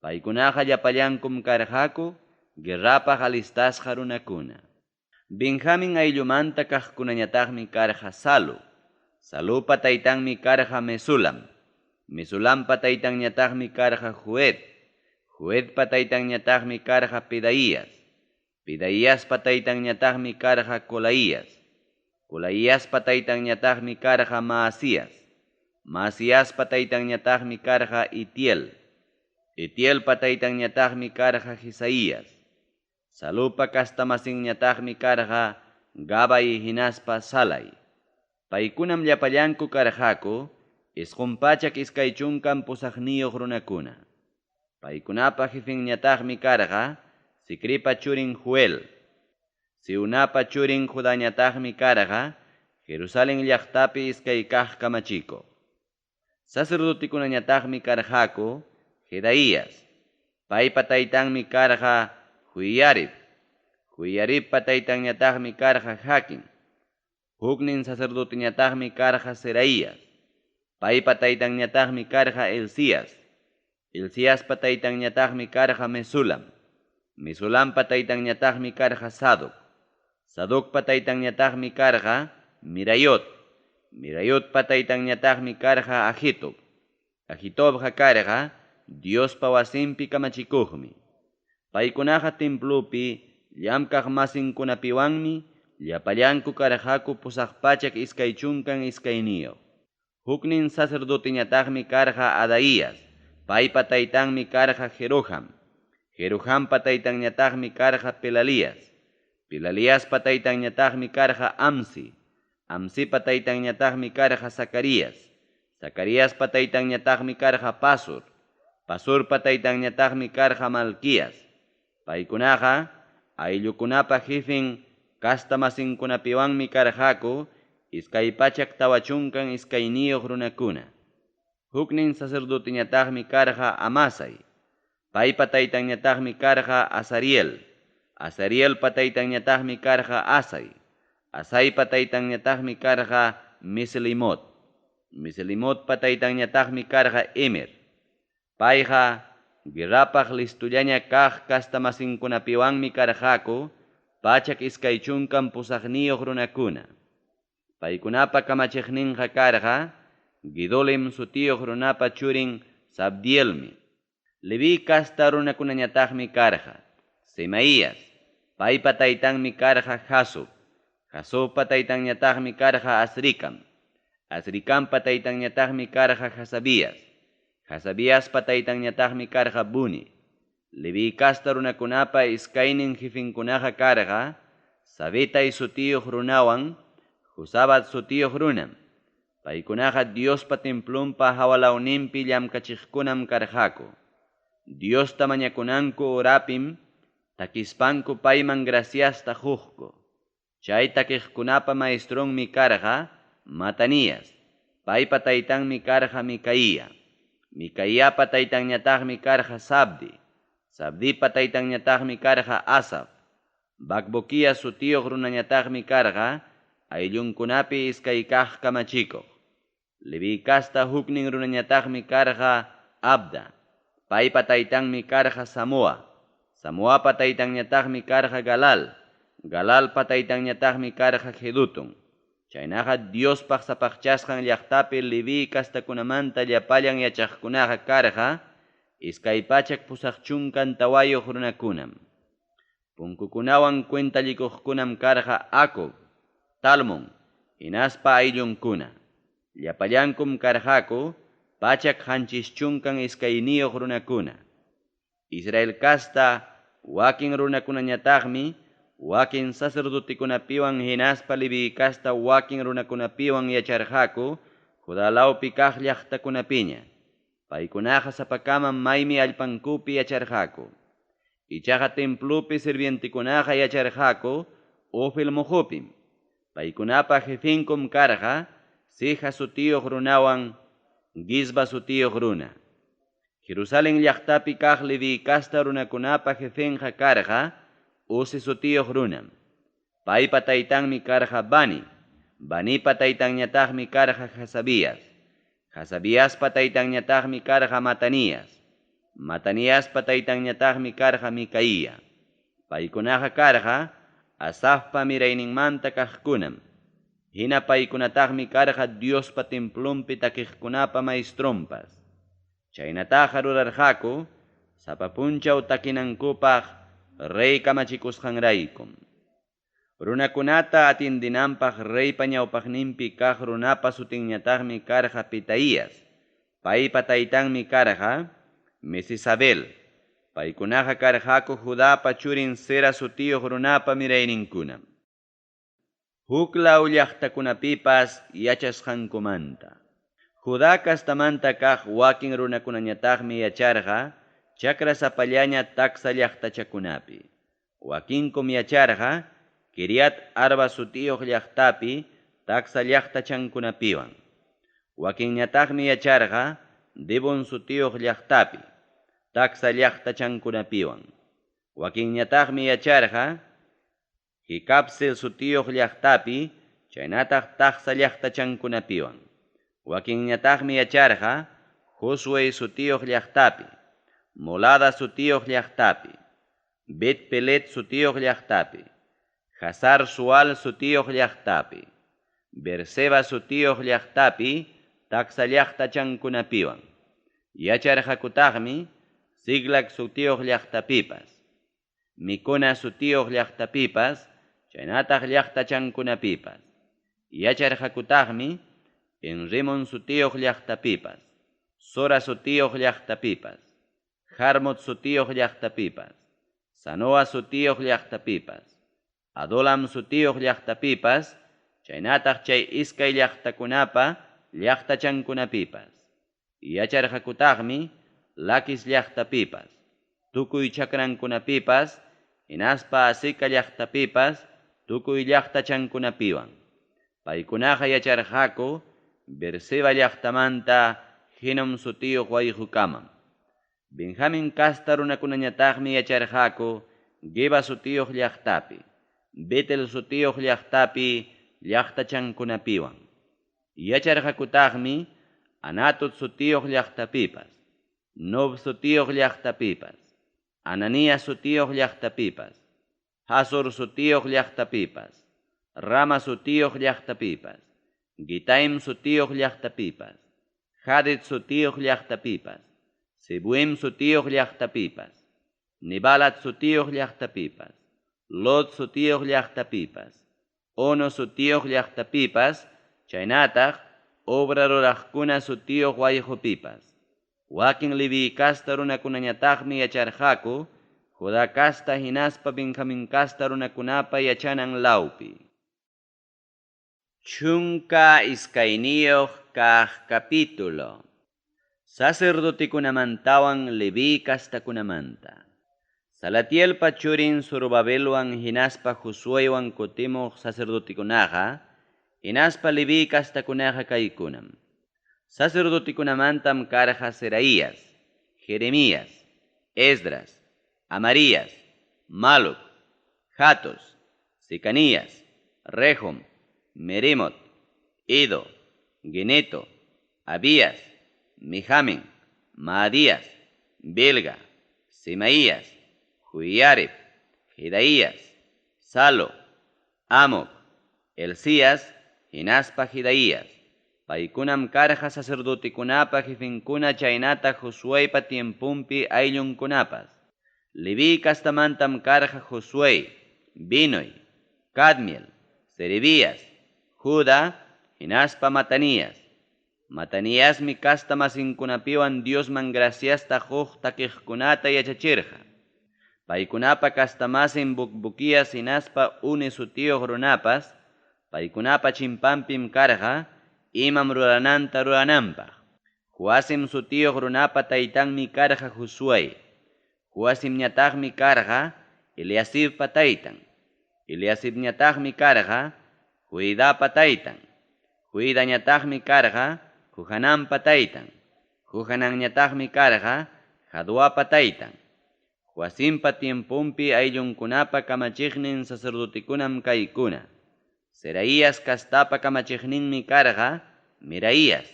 Paykunaqa llapallankum karqaku guerrapaq alistasqa runakuna. Benjamín ayllumanta kaqkunañataqmi karqa Salu. Salupa taytanmi karqa Mesulam. Mesulampa taytanñataqmi karqa Joed. Joedpa taytanñataqmi karqa Pedaías. Pedaiaspa taytanñataqmi karqa Colaías. Colaíaspa taytanñataqmi karqa Maasías. Maasíaspa taytanñataqmi karqa Itiel. Itielpa taytanñataqmi karqa Jesaías. Salupa kastamasinñataqmi karqa Gabay hinaspa Salay. Paykunam llapallanku karqaku 928 runakuna. Paykunapa jefenñataqmi karqa Sicripa churin Joel. Siunapa churin Judañataqmi karqa Jerusalén llaqtapi iskay kaq kamachikuq. Sacerdotekunañataqmi karqaku Jedaías. Paypa taytanmi karqa Joiarib. Joiaribpa taytanñataqmi karqa Jaquín. Huknin sacerdoteñataqmi karqa Seraías. Paypa taytanñataqmi karqa Hilcías. Hilciaspa taytanñataqmi karqa Mesulam. Mesulampa taytanñataqmi karqa Sadoc. Sadocpa taytanñataqmi karqa Mirayot. Mirayotpa taytanñataqmi karqa Ahitob. Ahitobqa karqa Diospa wasinpi kamachikuqmi. Paykunaqa templopi llamkaq masinkunapiwanmi llapallanku karqaku 822. Huknin sacerdoteñataqmi karqa Adaías, paypa taytanmi karqa Jeroham. Jerohampa taytanñataqmi karqa Pelalías. Pelaliaspa taytanñataqmi karqa Amsi. Amsipa taytanñataqmi karqa Zacarías. Zacariaspa taytanñataqmi karqa Pasur. Pasurpa taytanñataqmi karqa Malquías. Paykunaqa ayllukunapa jefen castamasinkunapiwanmi karqaku 242 runakuna. Huknin sacerdoteñataqmi karqa Amasai. Paypa taytanñataqmi karqa Azariel. Azarielpa taytanñataqmi karqa Asai. Asaipa taytanñataqmi karqa Mesilimot. Mesilimotpa taytanñataqmi karqa Emer. Payqa guerrapaq listullaña kaq castamasinkunapiwanmi karqaku 128 runakuna. Paykunapa kamachiqninqa karqa Gidolim sutiyuq runapa churin Sabdielmi. Leví casta runakunañataqmi karqa Semaías, paypa taytanmi karqa Jasub. Jasubpa taytanñataqmi karqa Azrikam. Azrikampa taytanñataqmi karqa Hasabías. Hasabiaspa taytanñataqmi karqa Buni. Leví casta runakunapa iskaynin jefinkunaqa karqa Sabetay sutiyuq runawan Josabat sutiyuq runam. Paykunaqa Diospa templonpa hawalawninpi llamkachiqkunam karqaku. Diosta mañakunanku horapim takispanku payman graciasta quqku. Chay takiqkunapa maestronmi karqa Matanías. Paypa taytanmi karqa Micaía. Micaíapa taytanñataqmi karqa Sabdi. Sabdipa taytanñataqmi karqa Asaf. Bacbuquía sutiyuq runañataqmi karqa ayllunkunapi iskay kaq kamachikuq. Leví casta huknin runañataqmi karqa Abda. Paypa taytanmi karqa Samoa. Samoapa taytanñataqmi karqa Galal. Galalpa taytanñataqmi karqa Jedutun. Chaynaqa Diospaq sapaqchasqan llaqtapi Leví castakunamanta llapallan yachaqkunaqa karqa 284 runakunam. Punkukunawan cuentallikuqkunam karqa Acob, Talmon, hinaspa ayllunkuna. Llapallankum karqaku 172 runakuna. Israel casta wakin runakunañataqmi wakin sacerdotekunapiwan hinaspa Leví casta wakin runakunapiwan yacharqaku Judá lawpi kaq llaqtakunapiña. Paykunaqa sapakamam maymi allpankupi yacharqaku. Ichaqa templopi sirvientekunaqa yacharqaku Ofel muqupim. Paykunapa jefinkum karqa Sija sutiyuq runawan Gisba sutiyuq runa. Jerusalén llaqtapi kaq Leví casta runakunapa jefenqa karqa Uzi sutiyuq runam. Paypa taytanmi karqa Bani. Banipa taytanñataqmi karqa Hasabías. Hasabiaspa taytanñataqmi karqa Matanías. Mataniaspa taytanñataqmi karqa Micaía. Paykunaqa karqa Asafpa mirayninmanta kaqkunam. Hina paykunataqmi karqa Diospa templonpi takiqkunapa maestronpas. Chaynataqa rurarqaku sapa punchaw takinankupaq rey kamachikusqanraykum. Runakunata atiendinanpaq reypa ñawpaqninpi kaq runapa sutinñataqmi karqa Petaías. Paypa taytanmi karqa Mesisabel. Paykunaqa karqaku Judapa churin Zera sutiyuq runapa mirayninkunam. Huk law llaqtakunapipas yachasqankumanta. Judá castamanta kaq wakin runakunañataqmi yacharqa chakra sapallaña taksa llaqtachakunapi. Wakinkum yacharqa Kiriat Arba sutiyuq llaqtapi taksa llaqtachankunapiwan. Wakinñataqmi yacharqa Dibon sutiyuq llaqtapi taksa llaqtachankunapiwan. Wakinñataqmi yacharqa Jicapsel sutiyuq llaqtapi chaynataq taksa llaqtachankunapiwan. Wakinñataqmi yacharqa Josué sutiyuq llaqtapi, Molada sutiyuq llaqtapi, Bet Pelet sutiyuq llaqtapi, Hazar Sual sutiyuq llaqtapi, Berseba sutiyuq llaqtapi, taksa llaqtachankunapiwan. Yacharqakutaqmi Ziclag sutiyuq llaqtapipas, Mecona sutiyuq llaqtapipas, chaynataq llaqtachankunapipas. Yacharqakutaqmi En-rimon sutiyuq llaqtapipas, Zora sutiyuq llaqtapipas, Jarmut sutiyuq llaqtapipas, Zanoa sutiyuq llaqtapipas, Adulam sutiyuq llaqtapipas, chaynataq chay iskay llaqtakunapa llaqtachankunapipas. Yacharqakutaqmi Laquis llaqtapipas, tukuy chakrankunapipas, hinaspa Azeca llaqtapipas, tukuy llaqtachankunapiwan. Paykunaqa yacharqaku Beerseba llaqtamanta Hinom sutiyuq wayqukamam. Benjamin casta runakunañataqmi yacharqaku Geba sutiyuq llaqtapi, Betel sutiyuq llaqtapi llaqtachankunapiwan. Yacharqakutaqmi Anatot sutiyuq llaqtapipas, Nob sutiyuq llaqtapipas, Ananías sutiyuq llaqtapipas, Hazor sutiyuq llaqtapipas, Rama sutiyuq llaqtapipas, Gitaim sutiyuq llaqtapipas, Hadid sutiyuq llaqtapipas, Zeboim sutiyuq llaqtapipas, Nebalat sutiyuq llaqtapipas, Lod sutiyuq llaqtapipas, Ono sutiyuq llaqtapipas, chaynataq obra ruraqkuna sutiyuq wayqupipas. Wakin Leví casta runakunañataqmi yacharqaku Judá casta hinaspa Benjamín casta runakunapa yachanan lawpi. 12 kaq capítulo. Sacerdotekunamantawan Leví castakunamanta. Salatielpa churin Zorobabelwan hinaspa Josueywan kutimuq sacerdotekunaqa, hinaspa Leví castakunaqa kaykunam. Sacerdotekunamantam karqa Seraías, Jeremías, Esdras, Amarías, Maluc, Hatos, Secanías, Rehum, Meremot, Ido, Gineto, Abías, Mijamin, Maadías, Bilga, Semaías, Joiarib, Jedaías, Salo, Amoc, Elías, hinaspa Jedaías. Paykunam karqa sacerdotekunapa jefenkuna chaynataq Josueypa tiemponpi ayllunkunapas. Leví castamantam karqa Josué, Binui, Cadmiel, Serebías, Judá, hinaspa Matanías. Mataniasmi casta masinkunapiwan Diosman graciasta huk takiqkunata yachachirqa. Paykunapa castamasin Bukbukías hinaspa Uni sutiyuq runapas, paykunapa chimpanpim karqa imam rurananta rurananpaq. Joacim sutiyuq runapa taytanmi karqa Josué. Joacimñataqmi karqa Eliasibpa taytan. Eliasibñataqmi karqa Joidapa taytan. Joidañataqmi karqa Johananpa taytan. Johananñataqmi karqa Jaduapa taytan. Joacimpa tiemponpi ayllunkunapa kamachiqnin sacerdotekunam kaykuna. Seraías castapa kamachiqninmi karqa Meraías.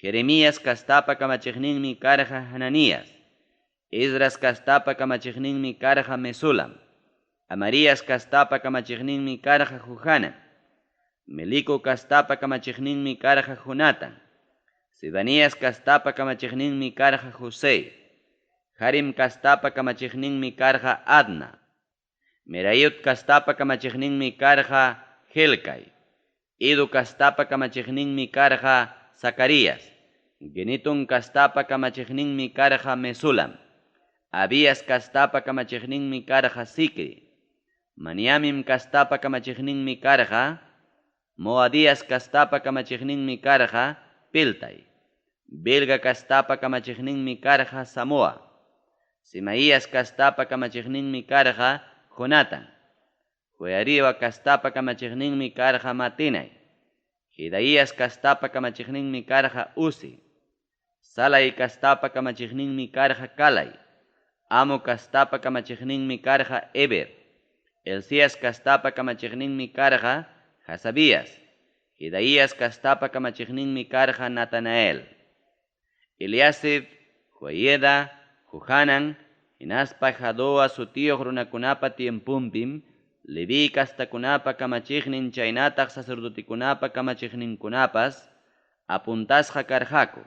Jeremías castapa kamachiqninmi karqa Hananías. Esdras castapa kamachiqninmi karqa Mesulam. Amarías castapa kamachiqninmi karqa Johanan. Melico castapa kamachiqninmi karqa Jonatan. Sebanías castapa kamachiqninmi karqa José. Harim castapa kamachiqninmi karqa Adna. Merayot castapa kamachiqninmi karqa Helcai. Ido castapa kamachiqninmi karqa Zacarías. Gineton castapa kamachiqninmi karqa Mesulam. Abías castapa kamachiqninmi karqa Zicri. Maniamim castapa kamachiqninmi karqa Moadías castapa kamachiqninmi karqa Piltai. Bilga castapa kamachiqninmi karqa Samoa. Semaías castapa kamachiqninmi karqa Jonatan. Joiariba castapa kamachiqninmi karqa Matinai. Jedaías castapa kamachiqninmi karqa Uzi. Salai castapa kamachiqninmi karqa Kalai. Amo castapa kamachiqninmi karqa Eber. Elías castapa kamachiqninmi karqa Hasabías. Jedaías castapa kamachiqninmi karqa Natanael. Eliasib, Joiada, Johanan, hinaspa Jadoa sutiyuq runakunapa tiemponpim Leví castakunapa kamachiqnin chaynataq sacerdotekunapa kamachiqninkunapas apuntasqa karqaku.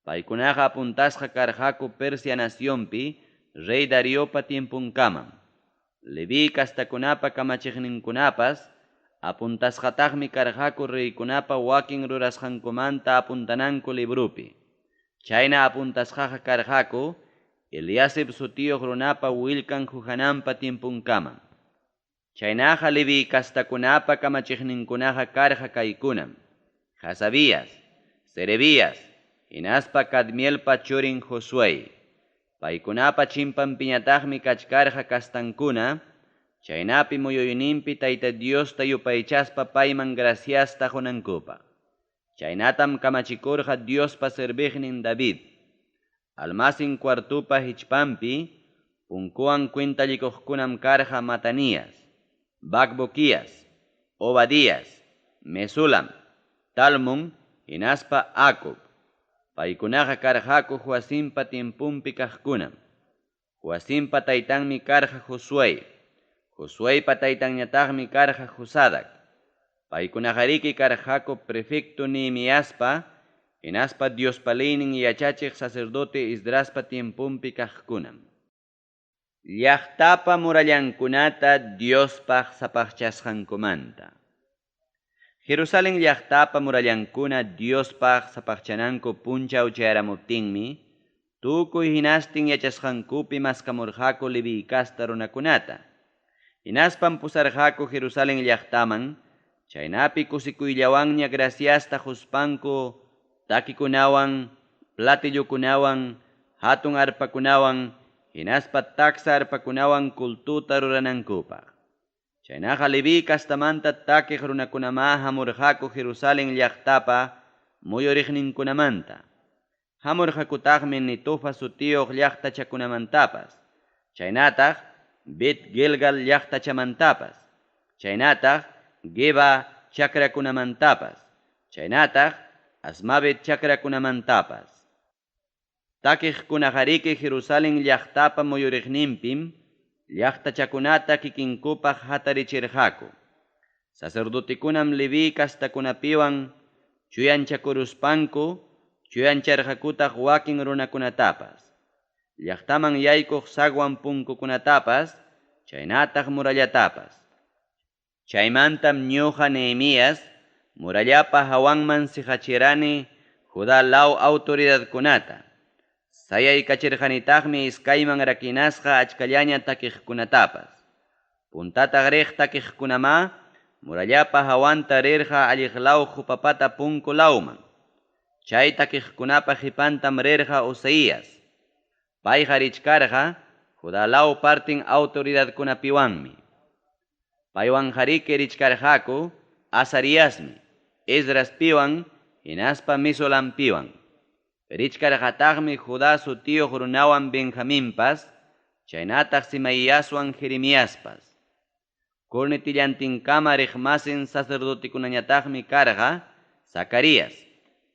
Paykunaqa apuntasqa karqaku Persia nacionpi rey Dariopa tiemponkamam. Leví castakunapa kamachiqninkunapas apuntasqataqmi karqaku reykunapa wakin rurasqankumanta apuntananku libropi. Chayna apuntasqaqa karqaku Eliasib sutiyuq runapa willkan Johananpa tiemponkamam. Chaynaqa Leví castakunapa kamachiqninkunaqa karqa kaykunam: Hasabías, Serebías, hinaspa Cadmielpa churin Josué. Paykunapa chimpanpiñataqmi kachkarqa castankuna, chaynapi muyuyninpi Tayta Diosta yupaychaspa payman graciasta qunankupaq. Chaynatam kamachikurqa Diospa serviqnin David. Almacén cuartupa hichpanpi, punkuwan cuentallikuqkunam karqa Matanías, Bacbuquías, Obadías, Mesulam, Talmon, hinaspa Acub. Paykunaqa karqaku Joacimpa tiemponpi kaqkunam. Joacimpa taytanmi karqa Josué. Josueypa taytanñataqmi karqa Josadac. Paykunaqariki karqaku prefecto Nehemiaspa, hinaspa Diospa leynin yachachiq sacerdote Esdraspa tiemponpi kaqkunam. Llaqtapa murallankunata Diospaq sapaqchasqankumanta. Jerusalén llaqtapa murallankuna Diospaq sapaqchananku punchaw chayaramuptinmi, tukuy hinastin yachasqankupi maskamurqaku Leví casta runakunata. Hinaspam pusarqaku Jerusalén llaqtaman, chaynapi kusikuyllawanña graciasta quspanku takikunawan, platillokunawan, hatun arpakunawan, hinaspa taksa arpakunawan cultuta ruranankupaq. Chaynaqa Leví castamanta takiq runakunamá hamurqaku Jerusalén llaqtapa muyuriqninkunamanta. Hamurqakutaqmi Netofa sutiyuq llaqtachakunamantapas, chaynataq Bet Gilgal llaqtachamantapas, chaynataq Geba chakrakunamantapas, chaynataq Asmavet chakrakunamantapas. Takiqkunaqariki Jerusalén llaqtapa muyuriqninpim llaqtachakunata kikinkupaq hatarichirqaku. Sacerdotekunam Leví castakunapiwan chuyanchakuruspanku chuyancharqakutaq wakin runakunatapas. Llaqtaman yaykuq sagwan punkukunatapas, chaynataq murallatapas. Chaymantam ñuqa Nehemías murallapa hawanman siqachirani Judá law autoridadkunata. Sayaykachirqanitaqmi iskayman rakinasqa achkallaña takiqkunatapas. Puntata riq takiqkunamá murallapa hawanta rirqa alliq law Jupapata punku lawman. Chay takiqkunapa qipantam rirqa Usaías. Payqa richkarqa Judá law partin autoridadkunapiwanmi. Paywan hariki richkarqaku Azariasmi, Esdraspiwan, hinaspa Mesulampiwan. Richkarqataqmi Judá sutiyuq runawan Benjaminpas, chaynataq Simaiaswan Jeremiaspas. Cornetillantinkama riqmasin sacerdotekunañataqmi karqa Zacarías,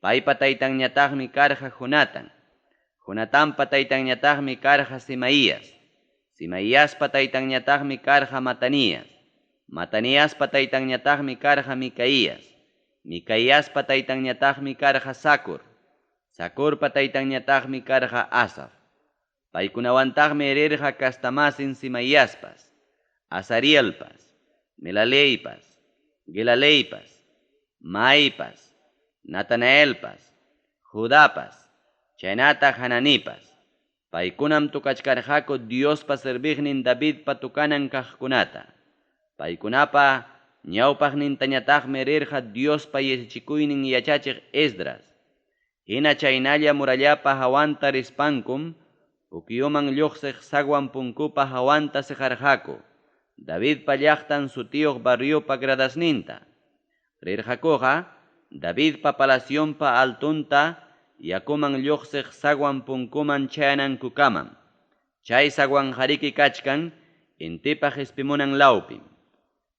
paypa taytanñataqmi karqa Jonatán. Jonatanpa taytanñataqmi karqa Semaías. Simaiaspa taytanñataqmi karqa Matanías. Mataniaspa taytanñataqmi karqa Micaías. Micaíaspa taytanñataqmi karqa Zacur. Zacurpa taytanñataqmi karqa Asaf. Paykunawantaqmi rirqa castamasin Simaiaspas, Azarielpas, Melaleipas, Gilaleipas, Maipas, Natanaelpas, Judapas, chaynataq Hananipas. Paykunam tukachkarqaku Diospa serviqnin Davidpa tukanan kaqkunata. Paykunapa ñawpaqnintañataqmi rirqa Diospa yachachikuynin yachachiq Esdras. Hina chaynalla murallapa hawanta rispankum, pukyuman lluqsiq sagwan punkupa hawanta siqarqaku, Davidpa llaqtan sutiyuq barriopa gradasninta. Rirqakuqa Davidpa palacionpa altunta yakuman lluqsiq sagwan punkuman chayanankukamam. Chay sagwan hariki kachkan intipa qispimunan lawpim.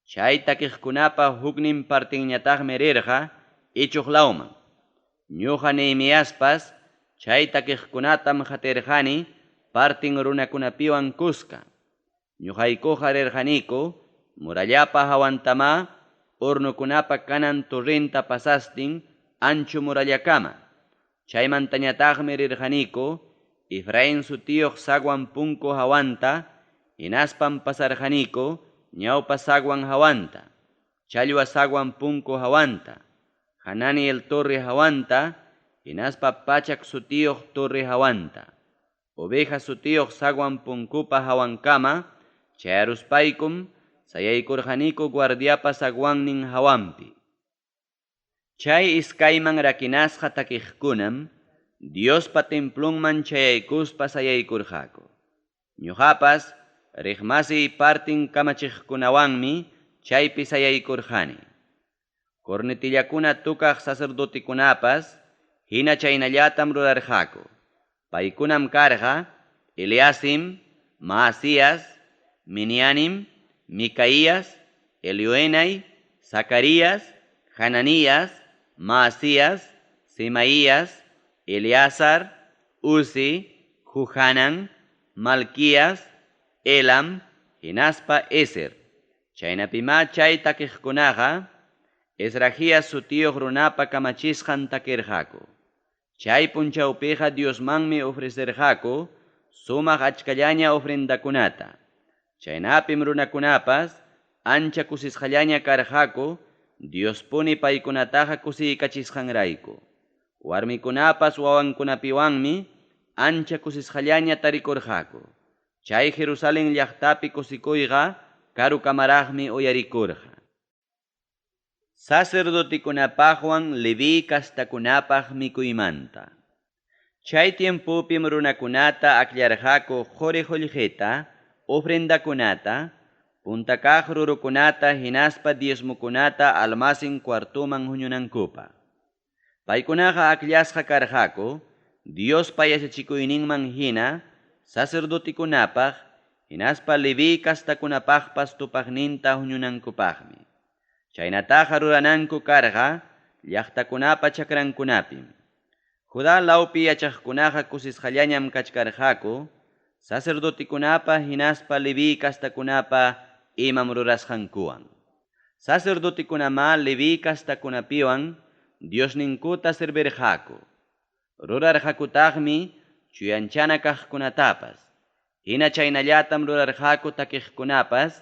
Chay takiqkunapa huknin partinñataqmi rirqa ichuq lawman. Ñuqa Nehemiaspas chay takiqkunatam qatirqani partin runakunapiwan kuska. Ñuqaykuqa rirqaniku murallapa hawantamá hornokunapa kanan torrenta pasastin ancho murallakama. Chaymantañataqmi rirqaniku Efraín sutiyuq zaguan punku hawanta, hinaspam pasarqaniku ñawpa zaguan hawanta, challwa zaguan punku hawanta, Hananiel torre hawanta, hinaspa pachak sutiyuq torre hawanta. Oveja sutiyuq zaguan punkupa hawankama, chayaruspaykum sayaykurqaniku guardiapa zaguannin hawanpi. Chay iskayman rakinasqa takiqkunam Diospa templonman chayaykuspa sayaykurqaku. Ñuqapas riqmasiy partin kamachiqkunawanmi chaypi sayaykurqani. Cornetillakuna tukaq sacerdotikunapas hina chaynallatam rurarqaku. Paykunam karqa Eliasim, Maasías, Minianim, Micaías, Elioenai, Zacarías, Hananías, Maasías, Semaías, Eleazar, Uzi, Juhanan, Malquías, Elam, hinaspa Eser. Chaynapimá chay takiqkunaqa Ezrahías sutiyuq runapa kamachisqan takirqaku. Chay punchawpiqa Diosmanmi ofrecerqaku sumaq achkallaña ofrendakunata. Chaynapim runakunapas ancha kusisqallaña karqaku Diospuni paykunataqa kusiykachisqanrayku. Warmikunapas wawankunapiwanmi ancha kusisqallaña tarikurqaku. Chay Jerusalén llaqtapi kusikuyqa karukamaraqmi uyarikurqa. Sacerdotikunapaqwan Leví kastakunapaq mikuymanta. Chay tiempopim runakunata akllarqaku quri qullqita, ofrendakunata, punta kaq rurukunata hinaspa diezmokunata almacén cuartoman huñunankupaq. Paykunaqa akllasqa karqaku Diospa yachachikuyninman hina sacerdotikunapaq hinaspa Leví kastakunapaqpas tupaqninta huñunankupaqmi. Chaynataqa rurananku karqa llaqtakunapa chakrankunapim. Judá lawpi yachaqkunaqa kusisqallañam kachkarqaku sacerdotikunapa hinaspa Leví kastakunapa imam rurasqankuwan. Sacerdotikunamá Leví kastakunapiwan Diosninkuta servirqaku. Rurarqakutaqmi chuyanchana kaqkunatapas. Hina chaynallatam rurarqaku takiqkunapas,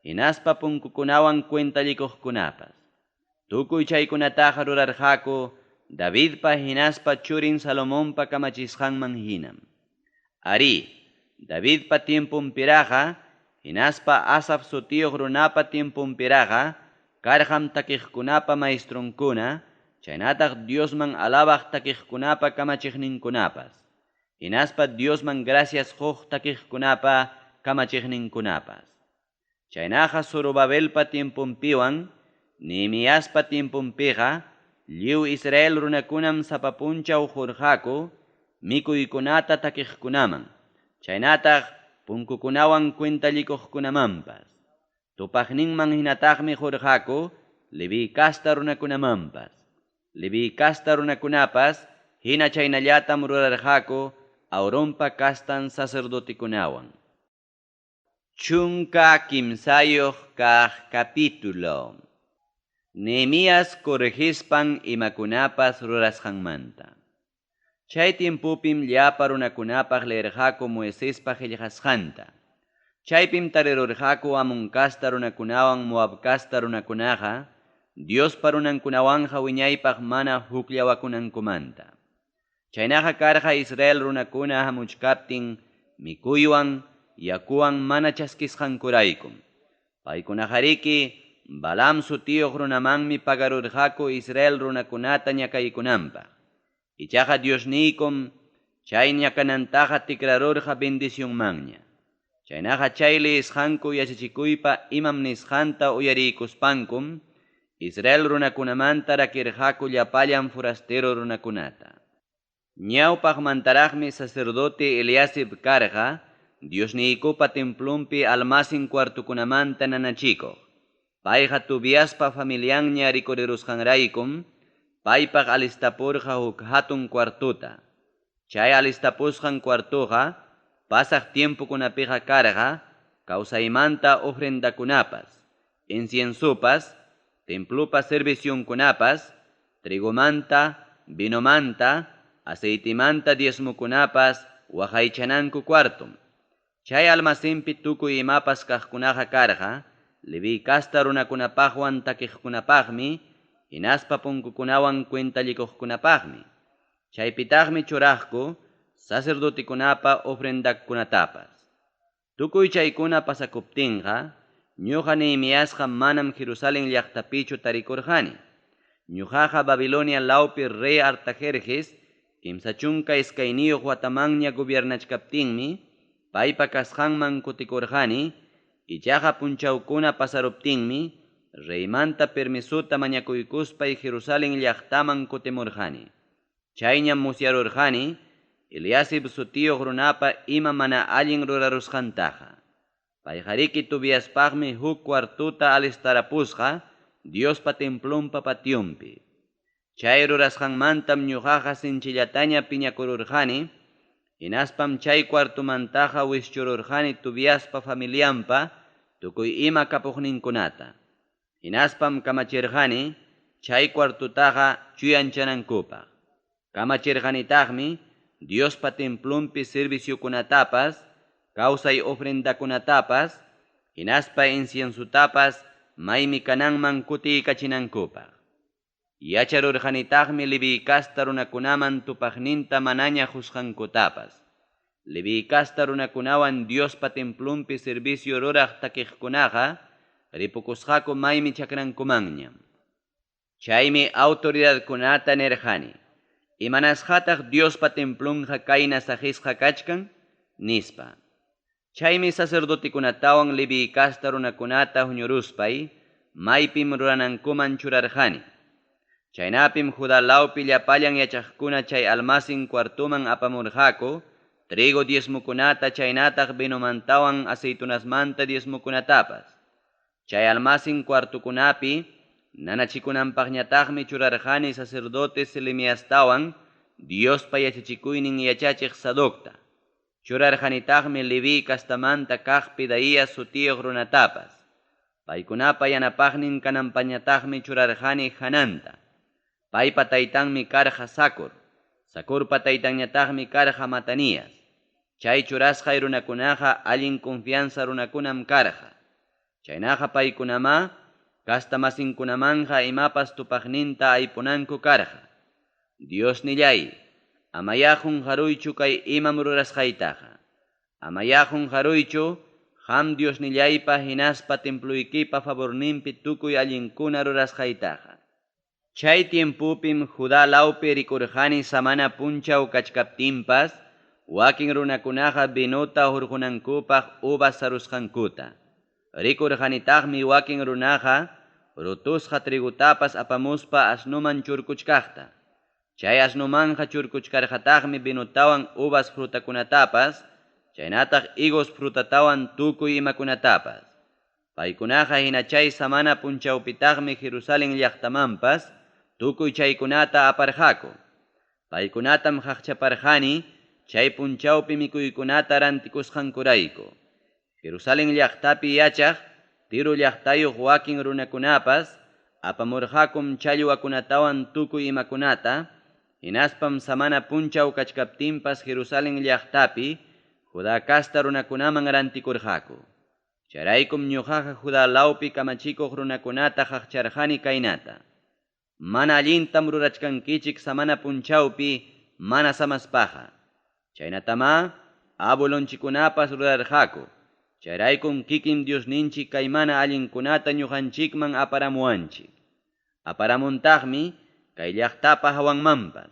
hinaspa punkukunawan cuentallikuqkunapas. Tukuy chaykunataqa rurarqaku Davidpa hinaspa churin Salomonpa kamachisqanman hinam. Arí, Davidpa tiemponpiraqa, hinaspa Asaf sutiyuq runapa tiemponpiraqa, karqam takiqkunapa maestronkuna, chaynataq Diosman alabaq takiqkunapa kamachiqninkunapas. Hinaspa Diosman gracias quq takiqkunapa kamachiqninkunapas. Chaynaqa Zorobabelpa tiemponpiwan, Nehemiaspa tiemponpiqa, lliw Israel runakunam sapa punchaw qurqaku mikuykunata takiqkunaman, chaynataq punkukunawan cuentallikuqkunamanpas. Tupaqninman hinataqmi qurqaku Leví kasta runakunamanpas. Leví kasta runakunapas hina chaynallatam rurarqaku Aaronpa kastan sacerdotikunawan. 13 kaq capítulo. Nehemías corregispan imakunapas rurasqanmanta. Chay tiempopim llapa runakunapaq leerqaku Moisespa qillqasqanta. Chaypim tarirurqaku Amón kasta runakunawan Moab kasta runakunaqa Diospa runankunawanqa wiñaypaq mana hukllawakunankumanta. Chaynaqa karqa Israel runakuna hamuchkaptin mikuywan yakuwan mana chaskisqankuraykum. Paykunaqariki Balaam sutiyuq runamanmi pagarurqaku Israel runakunata ñakaykunanpaq. Ichaqa Diosniykum chay ñakanantaqa tikrarurqa bendicionmanña. Chaynaqa chay leesqanku yachachikuypa imam nisqanta uyariykuspankum Israel runakunamanta rakirqaku llapallan forastero runakunata. Ñawpaqmantaraqmi sacerdote Eliasib karqa Diosniykupa templonpi almacén cuartokunamanta nanachikuq. Payqa Tobiaspa familianña rikurirusqanraykum paypaq alistapurqa huk hatun cuartota. Chay alistapusqan cuartoqa pasaq tiempokunapiqa karqa kawsaymanta ofrendakunapas, inciensopas, templopa servicionkunapas, trigomanta, vinomanta, aceitemanta diezmokunapas waqaychananku cuartom. Chay almacenpi tukuy imapas kaqkunaqa karqa Leví casta runakunapaqwan takiqkunapaqmi, hinaspa punkukunawan cuentallikuqkunapaqmi. Chaypitaqmi churaqku sacerdotekunapa ofrendakunatapas. Tukuy chaykuna pasakuptinqa, ñuqa Nehemiasqa manam Jerusalén llaqtapichu tarikurqani. Ñuqaqa Babilonia lawpi rey Artajerjes 32 watamanña gobiernachkaptinmi paypa kasqanman kutikurqani, ichaqa punchawkuna pasaruptinmi reymanta permisota mañakuykuspay Jerusalén llaqtaman kutimurqani. Chayñam musyarurqani Eliasib sutiyuq runapa ima mana allin rurarusqantaqa. Payqariki Tobiaspaqmi huk cuartota alistarapusqa Diospa templonpa pationpi. Chay rurasqanmantam ñuqaqa sinchillataña piñakururqani, hinaspam chay cuartomantaqa wischururqani Tobiaspa familianpa tukuy ima kapuqninkunata. Hinaspam kamachirqani chay cuartotaqa chuyanchanankupaq. Kamachirqanitaqmi Diospa templonpi serviciokunatapas, kawsay ofrendakunatapas, hinaspa inciensotapas maymi kananman kutiykachinankupaq. Yacharurqanitaqmi Leví casta runakunaman tupaqninta manaña qusqankutapas. Leví casta runakunawan Diospa templonpi servicio ruraq takiqkunaqa ripukusqaku maymi chakrankumanñam. Chaymi autoridadkunata nirqani: Imanasqataq Diospa templonqa kayna saqisqa kachkan? Nispa. Chaymi sacerdotekunatawan Leví casta runakunata huñuruspay maypim ruranankuman churarqani. Chaynapim Judá lawpi llapallan yachaqkuna chay almacén cuartoman apamurqaku trigo diezmokunata chaynataq vinomantawan aceitunasmanta diezmokunatapas. Chay almacén cuartokunapi nanachikunanpaqñataqmi churarqani sacerdote Selemiastawan Diospa yachachikuynin yachachiq Sadocta. Churarqanitaqmi Leví castamanta kaq Pedaías sutiyuq runatapas. Paykunapa yanapaqnin kananpañataqmi churarqani Hananta. Paypa taytanmi karqa Zacur. Zacurpa taytanñataqmi karqa Matanías. Chay churasqay runakunaqa allin confianza runakunam karqa. Chaynaqa paykunamá kastamasinkunamanqa imapas tupaqninta aypunanku karqa. Diosnillay, amayá qunqaruychu kay imam rurasqaytaqa. Amayá qunqaruychu qam Diosnillaypa hinaspa temploykipa favorninpi tukuy allinkuna rurasqaytaqa. Chay tiempopim Judá lawpi rikurqani samana punchaw kachkaptinpas wakin runakunaqa vinota hurqunankupaq uvas sarusqankuta. Rikurqanitaqmi wakin runaqa rutusqa trigutapas apamuspa asnuman churkuchkaqta. Chay asnumanqa churkuchkarqataqmi vinotawan uvas frutakunatapas, chaynataq higos frutatawan tukuy imakunatapas. Paykunaqa hina chay samana punchawpitaqmi Jerusalén llaqtamanpas tukuy chaykunata aparqaku. Paykunatam qaqchaparqani chay punchawpi mikuykunata rantikusqankurayku. Jerusalén llaqtapi yachaq Tiro llaqtayuq wakin runakunapas apamurqakum challwakunatawan tukuy imakunata, hinaspam samana punchaw kachkaptinpas Jerusalén llaqtapi Judá casta runakunaman rantikurqaku. Chayraykum ñuqaqa Judá lawpi kamachikuq runakunata qaqcharqani kaynata: Mana allintam rurachkankichik samana punchawpi mana samaspaqa. Chaynatamá abuelonchikkunapas rurarqaku. Chayraykum kikin Diosninchik kay mana allinkunata ñuqanchikman aparamuwanchik. Aparamuntaqmi kay llaqtapa hawanmanpas.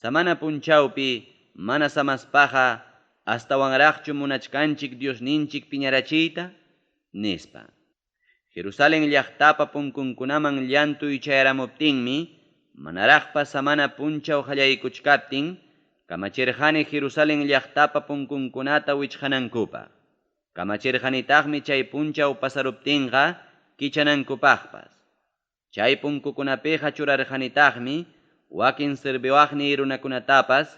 Samana punchawpi mana samaspaqa astawanraqchu munachkanchik Diosninchik piñarachiyta? Nispa. Jerusalén llaqtapa punkunkunaman llantuy chayaramuptinmi manaraqpas samana punchaw qallaykuchkaptin kamachirqani Jerusalén llaqtapa punkunkunata wichqanankupaq. Kamachirqanitaqmi chay punchaw pasaruptinqa kichanankupaqpas. Chay punkukunapiqa churarqanitaqmi wakin serviwaqniy runakunatapas,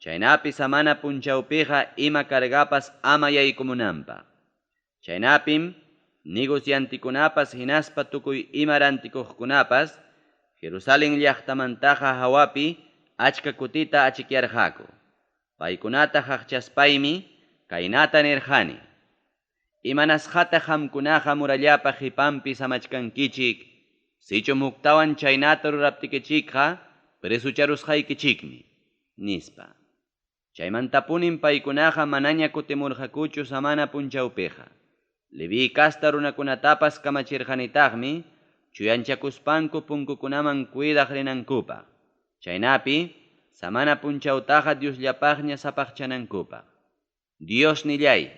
chaynapi samana punchawpiqa ima cargapas ama yaykumunanpaq. Chaynapim negociantikunapas hinaspa tukuy ima rantikuqkunapas Jerusalen llaqtamantaqa hawapi achka kutita achikyarqaku. Paykunata qaqchaspaymi kaynata nirqani: Imanasqataq qamkunaqa murallapa qipanpi samachkankichik? Sichum huktawan chaynata ruraptikichikqa presocharusqaykichikmi, nispa. Chaymantapunim paykunaqa manaña kutimurqakuchu samana punchawpiqa. Leví casta runakunatapas kamachirqanitaqmi chuyanchakuspanku punkukunaman cuidaq rinankupaq, chaynapi samana punchawtaqa Diosllapaqña sapaqchanankupaq. Diosnilláy,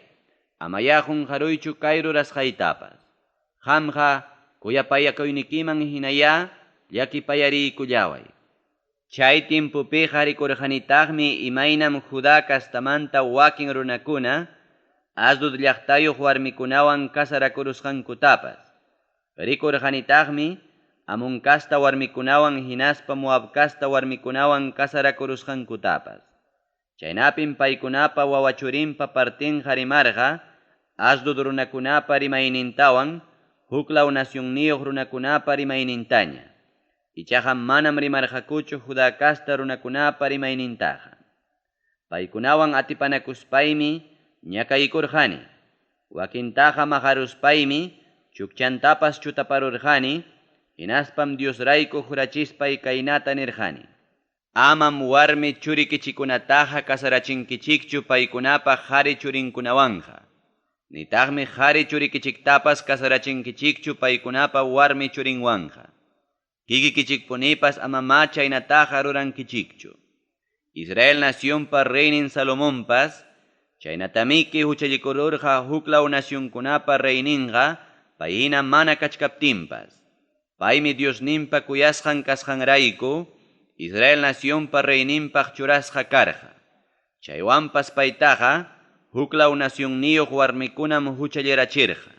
amayá qunqaruychu kay rurasqaytapas. Qamqa kuyapayakuynikiman hinayá llakipayariykullaway. Chay tiempopiqa rikurqanitaqmi imaynam Judá castamanta wakin runakuna Asdod llaqtayuq warmikunawan casarakurusqankutapas. Rikurqanitaqmi Amón casta warmikunawan hinaspa Moab casta warmikunawan casarakurusqankutapas. Chaynapim paykunapa wawa-churinpa partinqa rimarqa Asdod runakunapa rimaynintawan huklaw nacionniyuq runakunapa rimaynintaña. Ichaqa manam rimarqakuchu Judá casta runakunapa rimaynintaqa. Paykunawan atipanakuspaymi ñakaykurqani. Wakintaqa maqaruspaymi chukchantapas chutaparurqani, hinaspam Diosrayku jurachispay kaynata nirqani: Amam warmi churikichikkunataqa casarachinkichikchu paykunapa qari churinkunawanqa. Nitaqmi qari churikichiktapas casarachinkichikchu paykunapa warmi churinwanqa. Kikikichikpunipas amamá chaynataqa rurankichikchu. Israel nacionpa reynin Salomonpas chaynatamiki huchallikururqa huklaw nacionkunapa reyninqa payhina mana kachkaptinpas. Paymi Diosninpa kuyasqan kasqanrayku Israel nacionpa reyninpaq churasqa karqa. Chaywanpas paytaqa huklaw nacionniyuq warmikunam huchallirachirqa.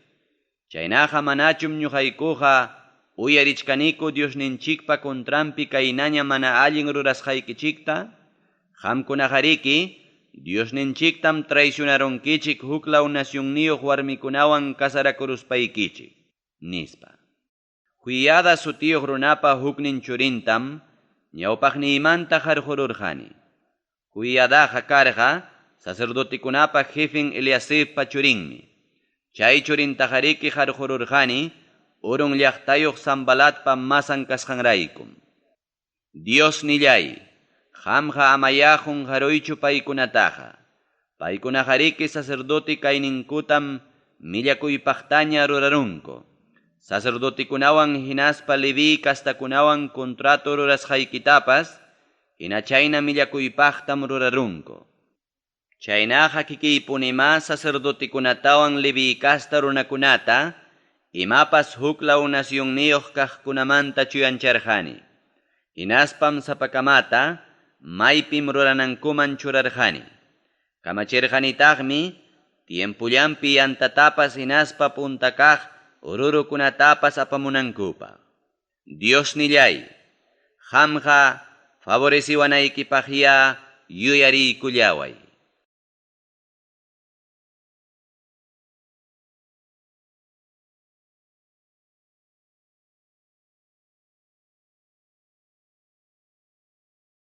Chaynaqa manachum ñuqaykuqa uyarichkaniku Diosninchikpa contranpi kaynaña mana allin rurasqaykichikta? Qamkunaqariki Diosninchiktam traicionarunkichik huklaw nacionniyuq warmikunawan casarakuruspaykichik, nispa. Joiada sutiyuq runapa huknin churintam ñawpaqniymanta qarqururqani. Joiadaqa karqa sacerdotekunapa jefen Eliasibpa churinmi. Chay churintaqariki qarqururqani Horon llaqtayuq Sanbalatpa masan kasqanraykum. Diosnilláy, qamqa amayá qunqaruychu paykunataqa. Paykunaqariki sacerdote kayninkutam millakuypaqtaña rurarunku. Sacerdotekunawan hinaspa Leví castakunawan contrato rurasqaykitapas hina chayna millakuypaqtam rurarunku. Chaynaqa kikiypunimá sacerdotekunatawan Leví casta runakunata imapas huklaw nacionniyuq kaqkunamanta chuyancharqani. Hinaspam sapakamata maypim ruranankuman churarqani. Kamachirqanitaqmi tiempollanpi yantatapas hinaspa punta kaq rurukunatapas apamunankupaq. Diosnilláy, qamqa favoreciwanaykipaqyá yuyariykullaway.